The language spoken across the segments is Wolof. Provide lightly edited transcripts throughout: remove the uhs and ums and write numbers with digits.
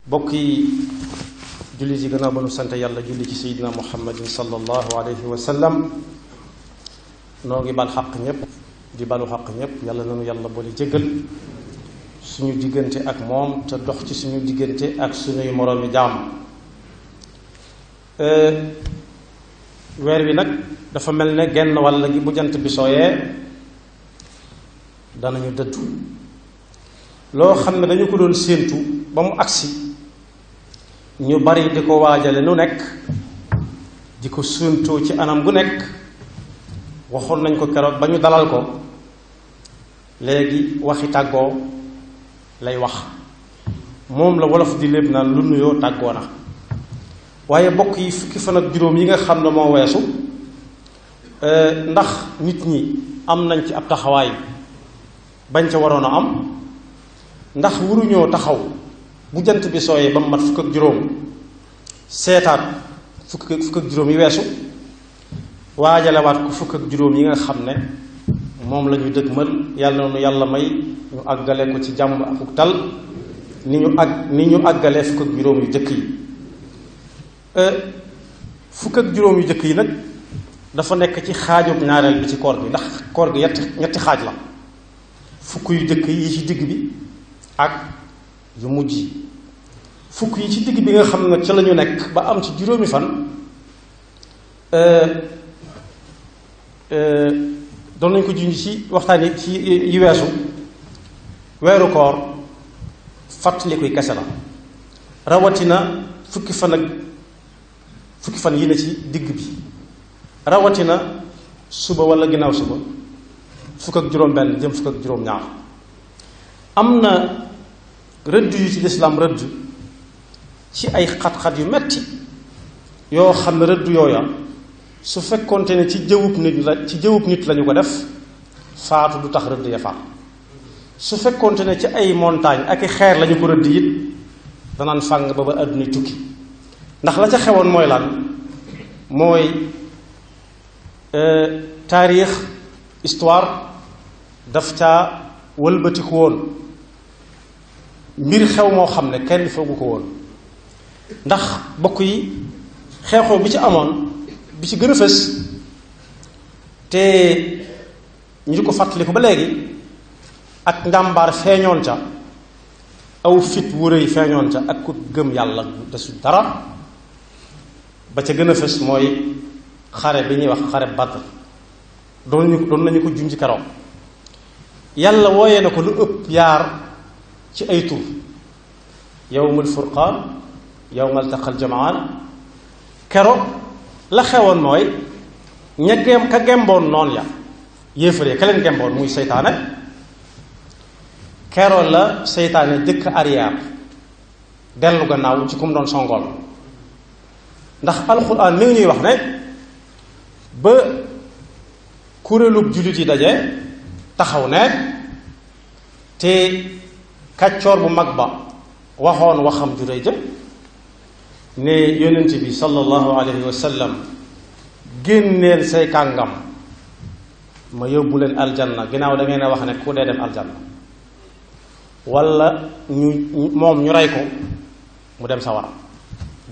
bokki julli ci gannaaw ba nu sant yàlla julli ci seydina muhammadin sallallahu alayhi wa sallam noo ngi bal xaq ñépp di balu xaq ñépp yàlla nanu yàlla boole jéggal suñu diggante ak moom te dox ci suñu diggante ak suñuy moroomi jaam. weer wi nag dafa mel ne genn wàll gi bu jant bi sooyee danañu dëddu loo xam ne dañu ko doon séentu ba mu agsi ñu bari di ko waajale nu nekk di ko séentoo ci anam gu nekk waxoon nañ ko keroog ba ñu dalal ko léegi waxi tàggoo lay wax moom la wolof di léeb naan lu nuyoo tàggoo na waaye bokk yi fukki fan ak juróom yi nga xam ne moo weesu ndax nit ñi am nañ ci ab taxawaay bañ ca waroon a am ndax waruñoo taxaw bu jant bi sooyee ba mu mat fukk ak juróom seetaat fukk ak juróom yi weesu waajalewaat ko fukk ak juróom yi nga xam ne moom la ñu dëgmal yàlla na nu yàlla may ñu àggale ko ci jàmm akuk tal ni ñu àggalee fukk ak juróom yu jëkk yi. fukk ak juróom yu jëkk yi nag dafa nekk ci xaajub ñaareel bi ci koor gi ndax koor gi ñetti xaaj la fukk yu jëkk yi ci digg bi ak yu mujj yi fukk yi ci digg bi nga xam ne ca la ñu nekk ba am ci juróomi fan doon nañ ko junj ci waxtaan yi ci yi weesu weeru koor fàttalikuy kese la rawatina fukki fan yi ne ci digg bi rawatina suba wala ginnaaw suba fukk ak juróom benn jëm fukk ak juróom ñaar am na rëdd yu ci lislaam rëdd ci ay xat-xat yu metti yoo xam ne rëdd yooya su fekkoonte ne ci jëwub nit lañu ko def faatu du tax rëdd ya faat su fekkoonte ne ci ay montagne ak i xeer lañu ko rëdd it danaan fàng ba àdduna tukki ndax la ca xewoon mooy lan mooy taarix histoire daf caa wëlbatiku woon mbir xew moo xam ne kenn foogu ko woon ndax bokk yi xew-xew bi ci amoon bi ci gën a fës te ñu di ko fàttaliku ba léegi ak njàmbaar feeñoon ca aw fit wu rëy feeñoon ca ak ku gëm yàlla desu dara ba ca gën a fës mooy xare bi ñuy wax xare Badr doon nañu ko junj keroog yàlla wooyee na ko lu ëpp yaar ci ay tur yawmul furqaan yawmal taqal jamaan keroog la xewoon mooy ka gemboon noonu ya yéefaree ka leen gemboon muy seytaane keroog la seytaane jëkk arrière dellu gannaaw ci ku mu doon songool ndax alxuraan mi ngi ñuy wax ne ba kuréelub jullit yi daje taxaw ne te kàccoor bu mag ba waxoon waxam ju rëy ja ne yonent bi sallallahu alayhi wa sallam génneel say kàngam ma yóbbu leen aljanna ginnaaw da ngeen a wax ne ku dee dem aljanna wala ñu rey ko mu dem sawara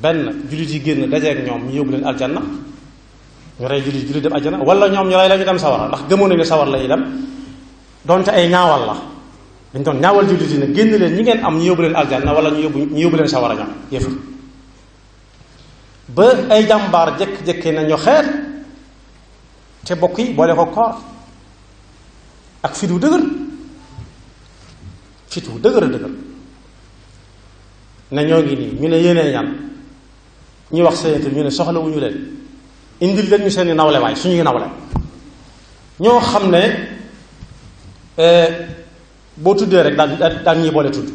benn jullit yi génn dajeek ñoom ñu yóbbu leen aljanna ñu rey jullit dem aljanna wala ñoom ñu rey la ñu dem sawara ndax gëmoon nañu ne sawar la ñuy dem donte ay ñaawal la dañ doon ñaawal jullit yi ne génn leen ñi ngeen am ñu yóbbu leen aljanna wala ñu yóbbu leen sawara ñoom yëf ba ay jàmbaar jëkk-jëkkee na ño xeer te bokk yi boole ko koor ak fit wu dëgër a dëgër ne ñoo ngi nii ñu ne yéenee ñan ñuy wax seenetul ñu ne soxlawuñu leen indil leen ñu seeni nawle waay suñuy nawle ñoo xam ne boo tuddee rek daal ñuy boole tudd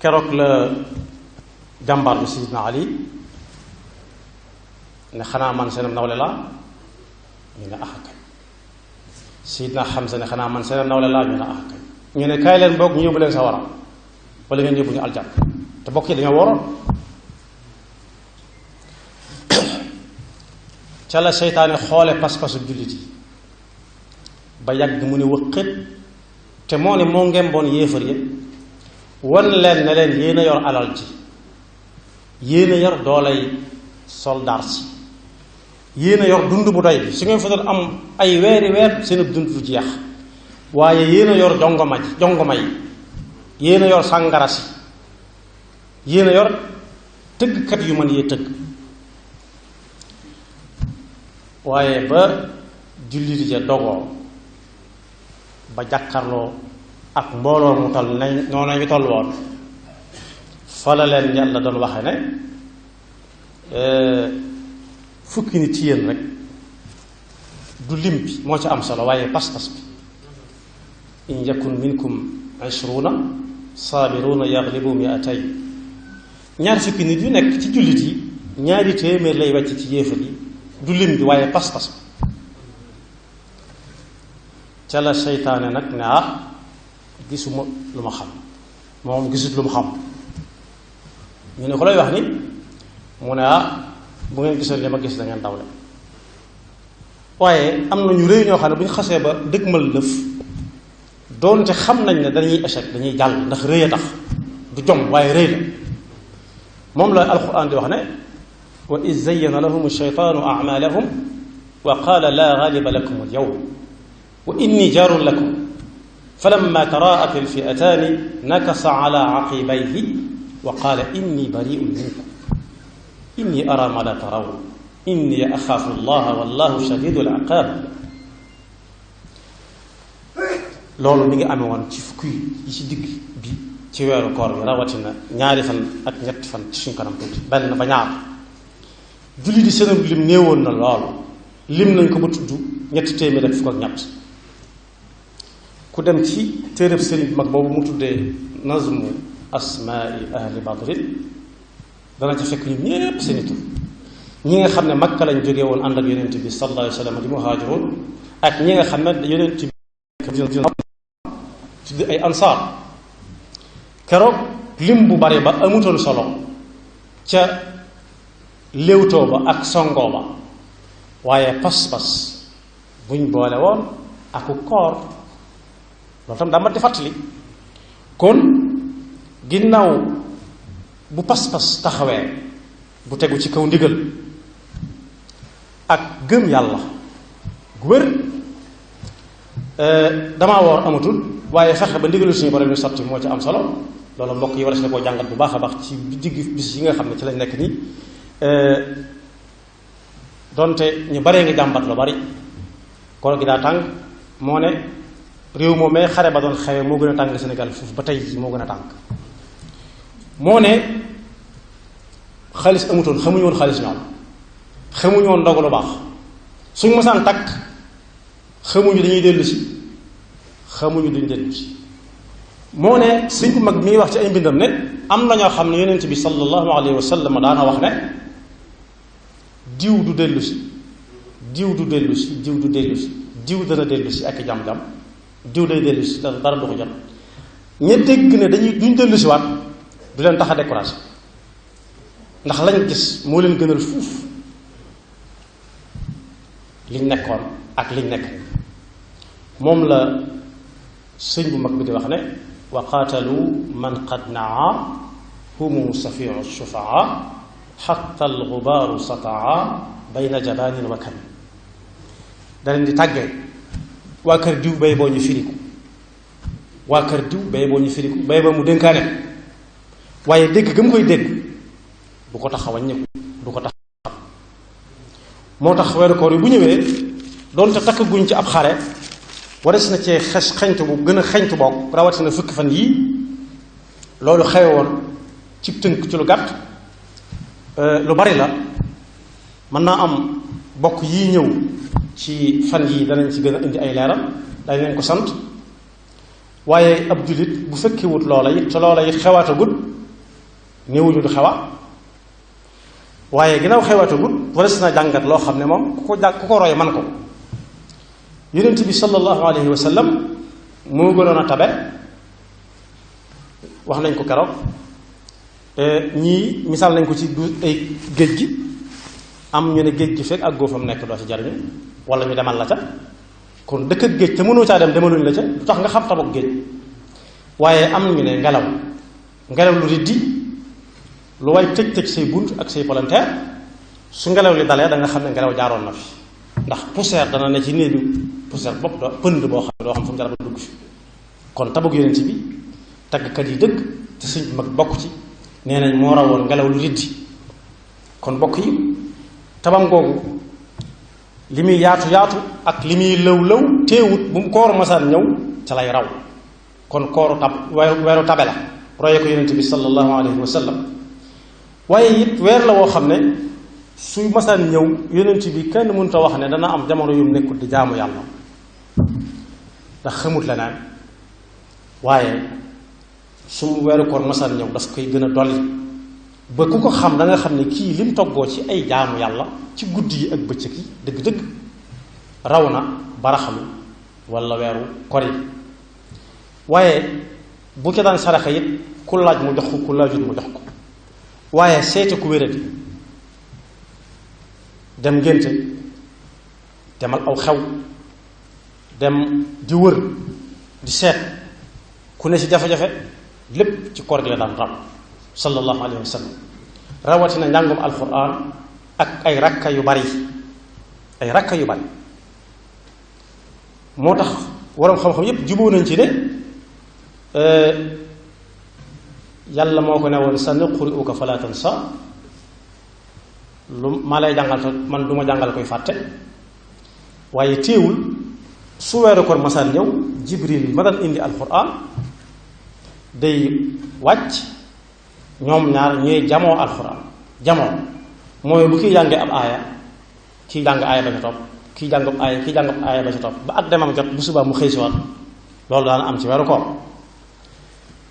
keroog la jàmbaar bi Sidna Ali ne xanaa man seenam nawle laa ñu ne ah kay Sidna Hamza ne xanaa man seenam nawle laa ñu ne ah kay ñu ne kaay leen boog ñu yóbbu leen sawara wala ngeen yóbbu ñu aljan te bokk yi dañoo waroon ca la seytaane xoole pas-pasu jullit yi ba yàgg mu ne wëqët te moo ne moo ngemboon yéefar yi wan leen ne leen yéen a yor alal ji, yéen a yor doolay soldaar si, yéen a yor dund bu doy bi. su ngeen fa doon am ay weeri weer seen dund du jeex. waaye yéen a yor jongoma yi, yéen a yor sàngara si, yéen a yor tëggkat yu mën yee tëgg. waaye ba jullit ja dogoo ba jàkkarloo ak mbooloo mu toll nañ noonu ñu toll woon, fa la leen Yàlla doon waxe ne fukki nit ci yéen rek du lim bi moo ci am solo waaye pas-pas bi. in yakun minkum 20 saabiruna yaglibu 200. ñaar fukki nit yu nekk ci jullit yi ñaari téeméer lay wàcc ci yéefar yi, du lim bi waaye pas-pas bi. ca la seytaane nag ne gisuma lu ma xam, moom gisut lu mu xam. ñu ne ko lay wax ni, mu ne bu ngeen gisoon li ma gis da ngeen dawle. waaye am na ñu rëy ñoo xam ne bu ñu xasee ba dëgmal lëf doonte xam nañ ne dañuy échec dañuy jàll ndax rëy a tax, du jom waaye rëy la. moom la alquran di wax ne wa iz zayyana lahum ash-shaytaanu a'maalahum wa qaala laa gaaliba lakum al-yawm wa inni jaarun lakum falamma taraa'at al-fi'ataani nakasa ala aqibayhi wa qaala inni bari'un minkum inni araa maa laa tarawna inni axaafu allaha wallahu shadiidul iqaab. loolu mi ngi amee woon ci fukki yi ci digg bi ci weeru koor bi, rawatina ñaari fan ak ñetti fan ci suñ kanam tuuti, benn ba ñaar. julli di seen lim néewoon na loolu, lim nañ ko ba tudd 300 ku dem ci téereb sëriñ bu mag boobu mu tuddee nazmu asmaai ahli badrin dana ca fekk ñu ñépp seeni tur. ñi nga xam ne Makka lañ jógee woon ànd ak yonent bi sallallahu alayhi wa sallam di muhaajiroon, ak ñi nga xam ne yonent bi tudd ay ansaar. keroog lim bu bari ba amutoon solo ca léewtoo ba ak songoo ba, waaye pas-pas buñ boole woon aku koor, loolu tam daa mat di fàttali. kon ginnaaw bu pas-pas taxawee bu tegu ci kaw ndigal ak gëm yàlla gu wér, damaa woor amatul, waaye fexe ba ndigalu suñu borom ñu sotti moo ci am solo. loolu mbokk yi war na koo jàngat bu baax a baax ci digg bis yi nga xam ne ci lañ nekk nii. donte ñu baree ngi jàmbat lu bari, koor gi daa tàng, moo ne réew moom mais xare ba doon xewe moo gën a tàng Sénégal foofu ba tey jii moo gën a tàng. moo ne xaalis amutoon, xamuñu woon xaalis ñoom, xamuñu woon ndogu lu baax, suñ mosaan takk xamuñu dañuy dellu si, xamuñu duñ dellu si. moo ne sëñ bu mag mi wax ci ay mbindam ne am na ñoo xam ne yonent bi sallallahu alayhi wa sallam daana wax ne diw du dellu si, diw du dellu si, diw du dellu si, diw dana dellu si ak jam-jam, diw day dellu si dara du ko jot. ña dégg ne duñ dellu si waat du leen tax a découragé, ndax lañ gis moo leen gënal fuuf liñ nekkoon ak liñ nekk. moom la sëñ bu mag bi di wax ne wa qaatalu man qad naa humu safiu shufaa xatta algubaaru sataa bayna jabaanin wa kan. da leen di tàggee waa kër diw bay boo ñu firiku, waa kër diw bay boo ñu firiku, bay ba mu dénkaane, waaye dégg ga mu koy dégg du ko tax a wàññiku, du ko tax a. moo tax weeru koor yi bu ñëwee doonte takk guñ ci ab xare wares na cee xeñtu bu gën a xeñtu bokk, rawatina fukki fan yii. loolu xewe woon ci tënk ci lu gàtt, lu bari la, mën naa am bokk yii ñëw ci fan yii danañ ci gën a indi ay leeral, dañ leen ko sant. waaye ab jullit bu fekkiwut loola it te loola it xewaatagut, néewuñu du xewa, waaye ginnaaw xewaatagut wares na jàngat loo xam ne moom ku ko roy man ko. yonent bi sallallahu alayhi wa sallam moo gënoon a tabe, wax nañ ko keroog, ñii misaal nañ ko ci du ay géej gi, am ñu ne géej gi fekk ak góofam nekk doo ci jariñu, wala ñu demal la ca. kon dëkk ak géej te mënoo caa dem demaluñ la ca, du tax nga xam tabok géej. waaye am ñu ne ngelaw ngelaw lu riddi lu way tëj say bunt ak say palanteer su ngelaw li dalee da nga xam ne ngelaw jaaroon na fi ndax poussière dana ne ci néeg bi poussière bopp doo pënd boo xam ne doo xam fu mu dara ba dugg fi kon tabug yonent bi taggkat yi dëgg te suñ mag bokk ci nee nañ moo rawoon ngelaw lu riddi kon bokk yi tabam googu li muy yaatu ak li muy lëw teewut bu mu kooru masaan ñëw ca lay raw kon kooru weeru tabe la roye ko yonent bi sallallahu alayhi wa sallam waaye it weer la woo xam ne suy masaan ñëw yonent bi kenn mënut a wax ne dana am jamono yu nekkul di jaamu yàlla ndax xamut la naan waaye su mu weeru koor masaan ñëw daf koy gën a dolli ba ku ko xam da nga xam ne kii lim toggoo ci ay jaamu yàlla ci guddi yi ak bëccëg yi dëgg-dëgg raw na baraxalu wala weeru kor yi waaye bu ca daan saraxa it ku laaj mu jox ko ku laajut mu jox ko waaye seete ku wéradi dem ngénte demal aw xew dem di wër di seet ku ne ci jafe-jafe lépp ci koor gi la daan raw sallallahu alayhi wa sallam rawatina njàngum alquran ak ay rakka yu bari moo tax waroom xam-xam yépp juboo nañ ci ne yàlla moo ko ne woon sa nuqri'uka fala tansa lu maa lay jàngal te man du ma jàngal koy fàtte waaye téewul su weeru koor masaan ñëw jibril ma daan indi alquran day wàcc ñoom ñaar ñuy jamoo alquran jamoo mooy bu kii jàngee ab aaya kii jàng aaya ba ca topp kii jàngub aaya ba ca topp ba ak demam jot bu subaa mu xëy si waat loolu daan am ci weeru koor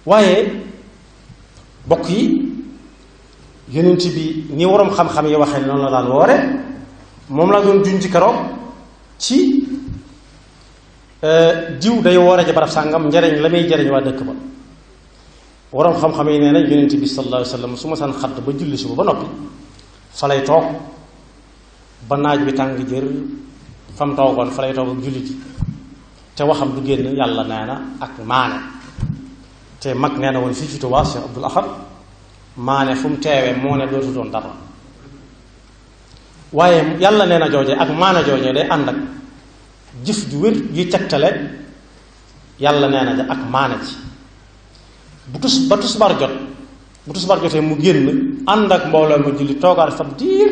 waaye bokk yi yonent bi ni waroom xam-xam yi waxee noonu la daan woore moom laa doon junj keroog ci diw day woore ci barab sàngam njariñ la muy jariñ waa dëkk ba waroom xam-xam yi nee nañ yonent bi sallallahu alayhi wa sallam su ma saan xadd ba julli suba ba noppi fa lay toog ba naaj bi tàng jër fa mu toogoon fa lay toog ak jullit yi te waxam du génn yàlla nee na ak maane te mag nee na woon fii ci Tuubaa Cheikh Abdul Ahad maane fu mu teewee moo ne dootu doon dara waaye yàlla nee na jooje ak maane jooje day ànd ak jëf ju wér yuy tegtale yàlla nee na ja ak maane ci bu tusbar jotee mu génn ànd ak mbooloo mu julli toogaat fab diir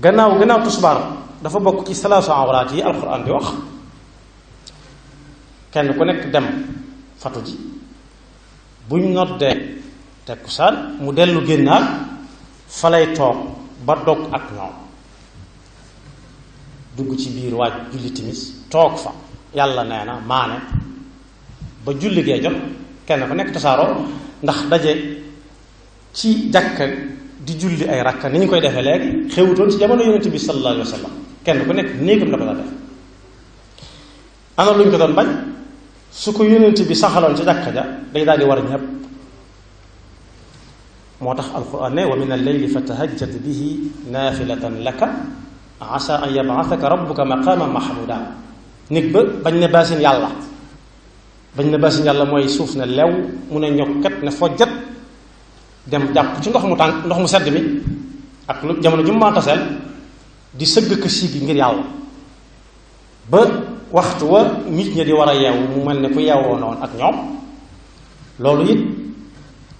gannaaw tusbar dafa bokk ci salaasu awraat yi alxuraan di wax kenn ku nekk dem fatu ji buñ noddee takkusaan mu dellu génnaat fa lay toog ba dog ak ñoom dugg ci biir waaj julli timis toog fa yàlla nee na maane ba julli gee jot kenn ku nekk tasaaroo ndax daje ci jàkka di julli ay rakka ni ñu koy defee léegi xewutoon ci jamono yonent bi sallallahu alayhi wa sallam kenn ku nekk néegam la ko daa def ana lu ñu ko doon bañ su ko yonent bi saxaloon ci jàkka ja day daal di war ñépp moo tax alquran ne wa min alleyli fatahajjat bihi naafilatan laka asa an yab'athaka rabbuka maqaman mahmuda nit ba bañ ne baasin yàlla mooy suuf ne lew mu ne ñokkat ne fojjat dem jàpp ci ndox mu sedd mi ak lu jamono ju mu maataseel di sëgg ka siigi ngir yàlla ba waxtu wa nit ñi di war a yeewu mu mel ne ku yeewoo noonu ak ñoom loolu it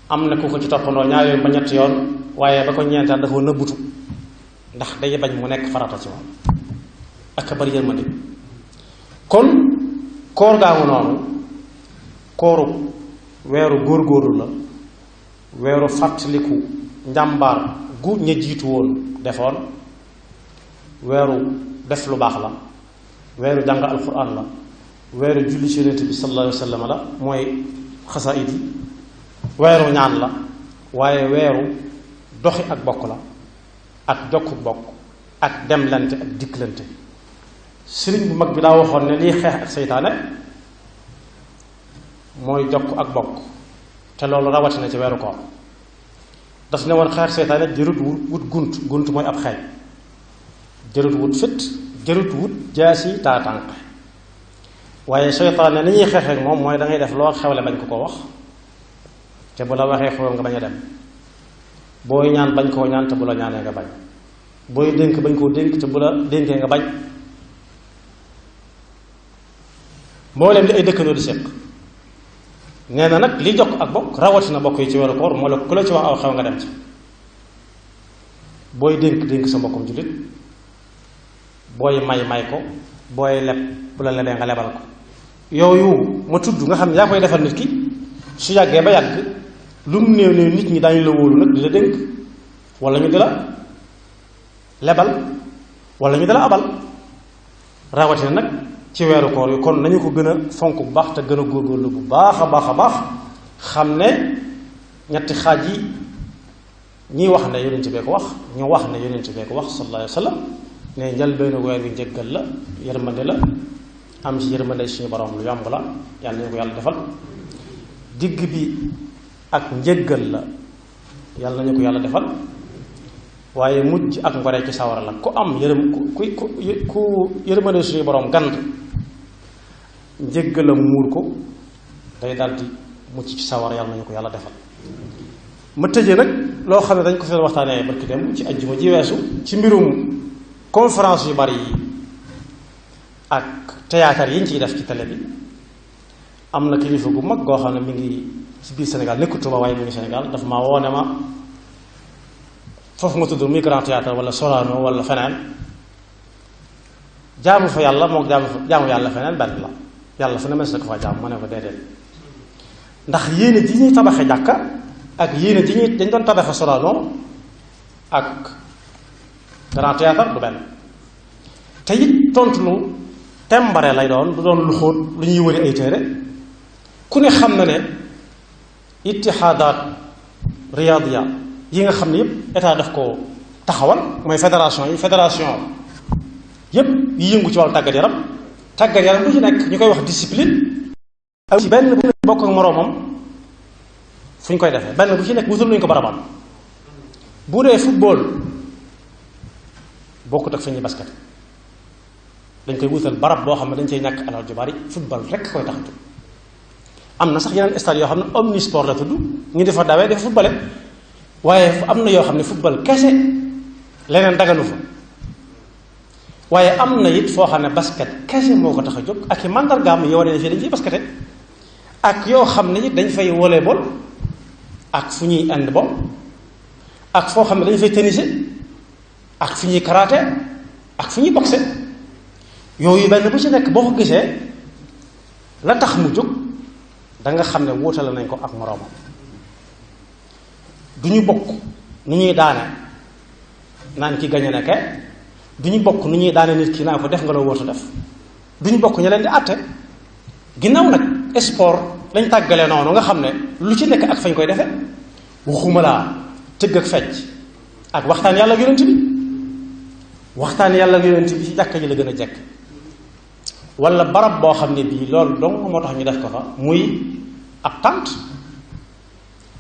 am na ku ko ci toppandoo ñaar yoon ba ñett yoon waaye ba ko ñeenteel dafa nëbbutu ndax day bañ mu nekk farata ci moom ak bari yërmande kon koor gaamu noonu kooru weeru góorgóorlu la weeru fàttaliku njàmbaar gu ña jiitu woon defoon weeru def lu baax la weeru jàng alquran la weeru julli ci yonent bi sallallahu alayhi wa sallam la mooy xasaayid yi weeru ñaan la waaye weeru doxi ak bokk la ak jokku bokk ak demlante ak dikklante sëriñ bu mag bi daa waxoon ne liy xeex ak seytaane mooy jokk ak bokk te loolu rawatina ci weeru koor daf ne woon xeex seytaane jërut wut gunt mooy ab xeej jërut wut fit jërut wut jaasi taatànq waaye seytaane ni ñuy xeexeek moom mooy da ngay def loo xewle bañ ko ko wax te bu la waxee xool nga bañ a dem booy ñaan bañ koo ñaan te bu la ñaanee nga bañ booy dénk bañ koo dénk te bu la dénkee nga bañ mboolem li ay dëkkandoo di séq nee na nag li jokk ak bokk rawatina bokk yi ci weeru koor moo la ku la ci wax aw xew nga dem ci booy dénk sa mbokkum jullit booy may ko booy leb bu la lebee nga lebal ko yooyu ma tudd nga xam ne yaa koy defal nit ki su yàggee ba yàgg lu mu néew néew nit ñi daañu la wóolu nag di la dénk wala ñu di la lebal wala ñu di la abal rawatina nag ci weeru koor yi kon nañu ko gën a fonk bu baax te gën a góorgóorlu bu baax a baax xam ne ñetti xaaj yi ñii wax ne yonent bee ko wax ñu wax ne yonent bee ko wax sallallahu alayhi wa sallam ne njëlbéenu weer wi njëggal la yërmande la am ci yërmande suñu borom lu yomb la yàlla nañu ko yàlla defal digg bi ak njëggal la yàlla nañu ko yàlla defal waaye mujj ak ngoree ci sawara la ku am ku yërmande suñu borom gand njëggalam muur ko day daldi mucc ci sawara yàlla nañu ko yàlla defal ma tëjee nag loo xam ne dañ ko fi waxtaanee barki dem ci ajjuma ji weesu ci mbirum conférence yu bari yi ak théâtre yi ñu ciy def ci télé bi am na kilifa gu mag goo xam ne mi ngi ci biir Sénégal nekku Tuuba waaye mi ngi Sénégal dafa maa woo ne ma foofu nga tudd muy Grand Théâtre wala Sorano wala feneen jaamu fa yàlla moom jaamu yàlla feneen benn la yàlla fu ne mës na ko fa jaamu ma ne ko déedéet ndax yéene ji ñuy tabaxe jàkka ak yéene ji ñuy dañ doon tabaxe Sorano ak Grand Théâtre du benn te it tontu lu tembare lay doon du doon lu xóot lu ñuy wëri ay téere ku ne xam na ne ittihaadaat riyaadiya yi nga xam ne yépp état daf ko taxawal mooy fédération yépp yi yëngu ci wàllu tàggat yaram bu ci nekk ñu koy wax discipline ak ci benn bu nekk bokk ak moroomam fu ñu koy defee benn bu ci nekk wutal nañu ko barabam bu dee football bokkut ak fi ñuy basket dañ koy wutal barab boo xam ne dañ cay ñàkk alal ju bari football rekk koy tax a jóg am na sax yeneen stade yoo xam ne omnisport la tudd ñu di fa dawee dafa footballé waaye am na yoo xam ne football kese leneen daganu fa waaye am na it foo xam ne basket kese moo ko tax a jóg ak i mandargaam yi wane ne fii dañ ciy baskete ak yoo xam ne it dañ fay volleyball ak fu ñuy handball ak foo xam ne dañ fay tennis ak fu ñuy karaté ak fu ñuy boxe yooyu benn bu ci nekk boo ko gisee la tax mu jóg da nga xam ne wuutale nañ ko ak moroomam du ñu bokk nu ñuy daane naan ki gañe na ke du ñu bokk nu ñuy daane nit ki naa ko def nga loo wóotu def du ñu bokk ñu leen di àtte ginnaaw nag sport lañ tàggalee noonu nga xam ne lu ci nekk ak fañ koy defe waxuma laa tëgg ak fecc ak waxtaan yàlla ak yonent bi waxtaan yàlla ak yonent bi ci jàkka ji la gën a jekk wala barab boo xam ne bii loolu dong moo tax ñu def ko fa muy ab tànt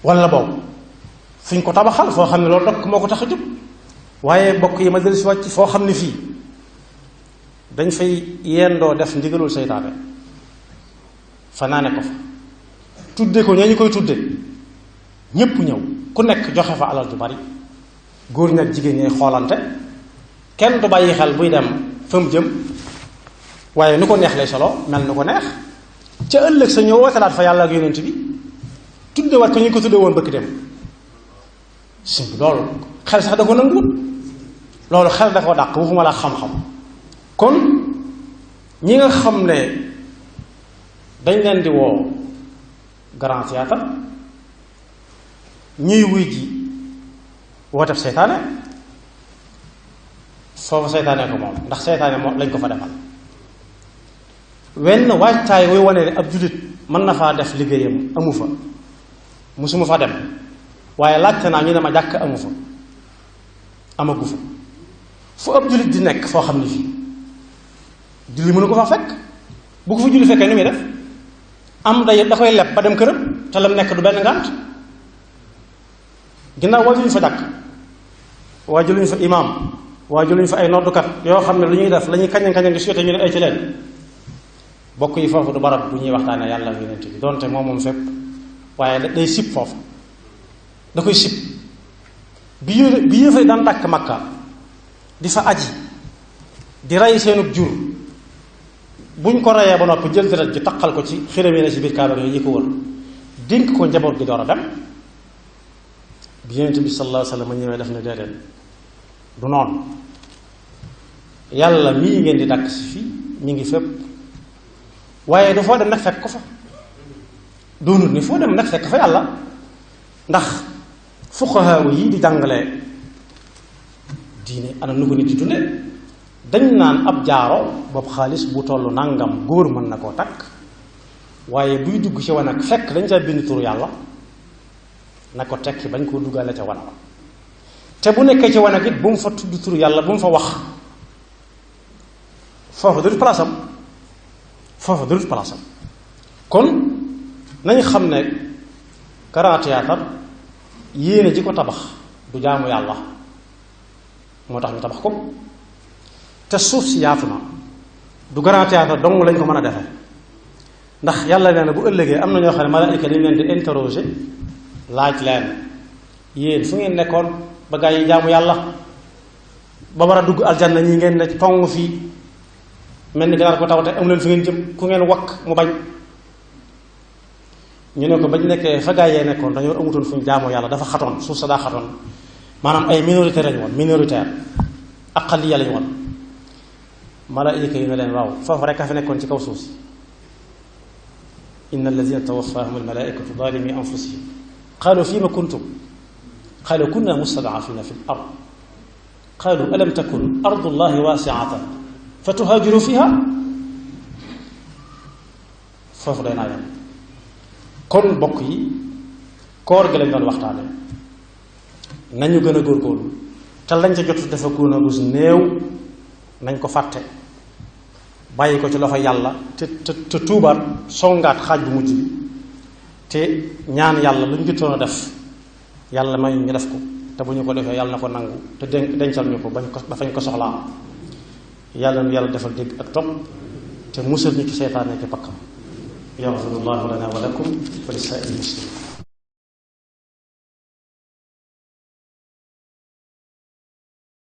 wala boobu fuñ ko tabaxal foo xam ne loolu dokk moo ko tax a jóg waaye bokk yi ma del si wàcc foo xam ne fii dañ fay yendoo def ndigalul seytaane fanaane ko fa tudde ko ñoo ñu koy tudde ñépp ñëw ku nekk joxe fa alal ju bari góor ñi ak jigéen ñi xoolante kenn du bàyyi xel buy dem fa mu jëm waaye nu ko neex lay solo mel nu ko neex ca ëllëg sa ñëw wootelaat fa yàlla ak yonent bi tudde wat ko ñu ko tudde woon bëkk dem si loolu xel sax da ko nanguwut loolu xel da ko dàq waxuma la xam-xam kon ñi nga xam ne dañ leen di woo Grand Théâtre ñuy wuy ji wooteb seytaane foofu seytaane ko moom ndax seytaane moom lañ ko fa defal wenn waajtaay wuy wane ne ab jullit mën na faa def liggéeyam amu fa musuma fa dem waaye laajte naa ñu ne ma jàkk amu fa amagu fa fu ab jullit di nekk foo xam ne fii julli mënu ko fa fekk bu ko fa julli fekkee ni muy def am da koy leb ba dem këram te lam nekk du benn ngànt ginnaaw waajaluñu fa jàkk waajaluñu fa imaam waajaluñu fa ay noddukat yoo xam ne lu ñuy def la ñuy kañang-kañang ngi suyete ñu ne ay ci leen bokk yi foofu du barab bu ñuy waxtaanee yàlla ak yonent bi donte moom fépp waaye day sib foofu da koy sib bi yéefari daan dàkk Makka di fa aji di rey seenug jur buñ ko reyee ba noppi jël deret ji taqal ko ci xiram yi ne ci biir kaaba gi yi ko wër dénk ko njaboot gi door a dem bi Yonent bi sallallahu alayhi wa sallam ñëwee def na déedéet du noonu yàlla mii ngeen di dàkk si fii ñu ngi fépp waaye du foo dem nag fekk ko fa doonul ni foo dem nag fekk fa yàlla ndax fuqahaa yi di jàngale diine ana nu ko nit di dunde dañ naan ab jaaro boobu xaalis bu tollu nangam góor mën na koo takk waaye buy dugg ci wanag fekk dañ ca bind turu yàlla na ko tekki bañ koo duggaale ca wanag te bu nekkee ci wanag it bu mu fa tudd turu yàlla bu mu fa wax foofu du palaasam foofu du palaasam kon nañ xam ne Grand Théâtre yéene ji ko tabax du jaamu yàlla moo tax ñu tabax ko te suuf si yaatu na du Grand Théâtre dong lañ ko mën a defe ndax yàlla nee na bu ëllëgee am na ñoo xam ne malaayika dañ leen di interroger laaj leen yéen fu ngeen nekkoon ba gaa yi jaamu yàlla ba war a dugg aljanna ñi ngeen ne tong fii mel ni ganaar ko tawate amu leen fi ngeen jëm ku ngeen wakk mu bañ ñu ne ko bañ nekkee fa gaa yee nekkoon dañoo amutoon fu ñu jaamoo yàlla dafa xatoon suuf sa daa xatoon maanaam ay minoritaire lañu woon minoritaire aqaliya lañu woon malaayika yi ne leen waaw foofu rek a fi nekkoon ci kaw suuf si inna alladina tawaffahum almalaikatu zalimi anfusihim qaalu fima kuntum qaalu kunna mustadafina fi l ard qaalu alam takun ardu llahi waasiatan fa tuhaajiru fiha foofu day naa yam kon bokk yi koor gi lañ doon waxtaane nañu gën a góorgóorlu te lañ ca jot dafa góor a gus néew nañ ko fàtte bàyyi ko ci loxo yàlla te tuubaat songaat xaaj bu mujj bi te ñaan yàlla lu ñu jotoon a def yàlla may ñu def ko te bu ñu ko defee yàlla na ko nangu te dencal ñu ko ba fañ ko soxlaa yàlla nu yàlla defal dégg ak topp te musal ñu ci seytaane ki pakkam yaxfirullahu lana wa lakum wa li saa'iril muslimin